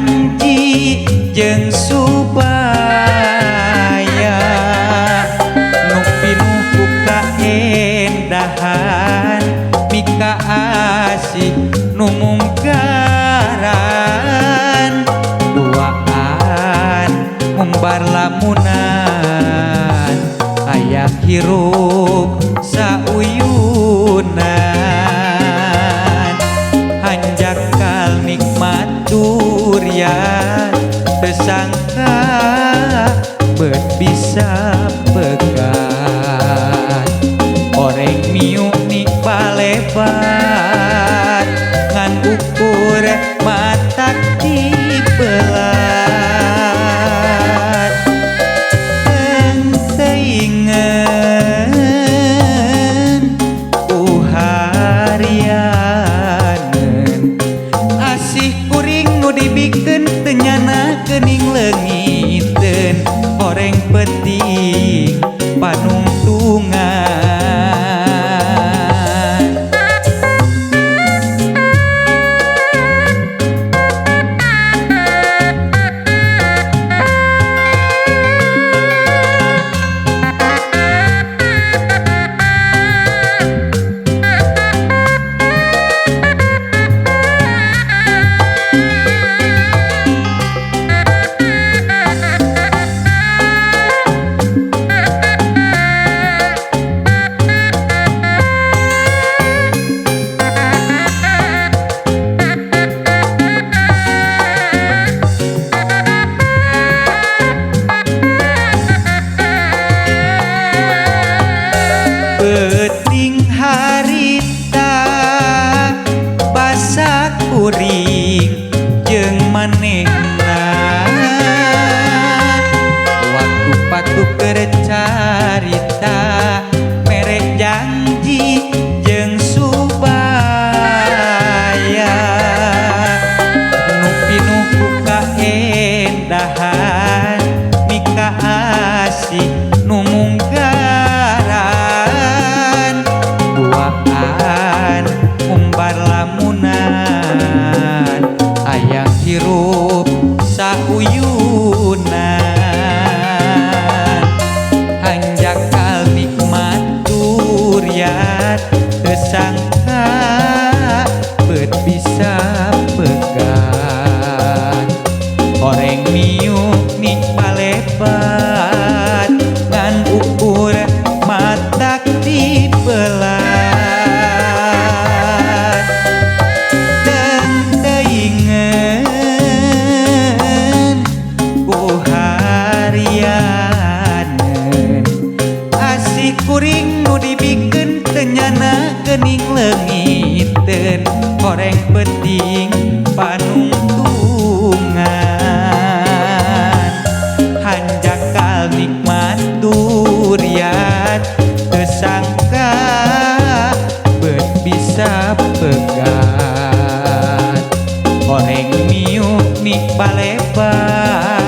janji jeung supaya nu pinuh ku kaendahan mika asih nu mungkaran duaan mumbar lamunan hayang hirup sauyunan hanjakal nikmat durian tersangka bet bisa pegat oreng miuk nik palebat ngan ukur matak dibelat teuingeun ku harianeun asih kuring nu dibikeun teu nyana geuning leungiteun horeng peuting panungtungan. Peuting harita basak kuring jeung manehna waktu patuker carita mere janji jeung supaya nu pinuh ku kaendahan mika asih nu mungkaran duaan umbar lamunan hayang hirup sauyunan hanjakal nikmat duriat tersangka bet bisa pegat horeng miuk nik palebat ngan ukur matak dibelat teuingeun ku harianeun asih kuring nu dibikeun teu nyana geuning leungiteun horeng peuting panungtungan hanjakal nikmat duriat tersangka bet bisa pegat horeng miuk nik palebat.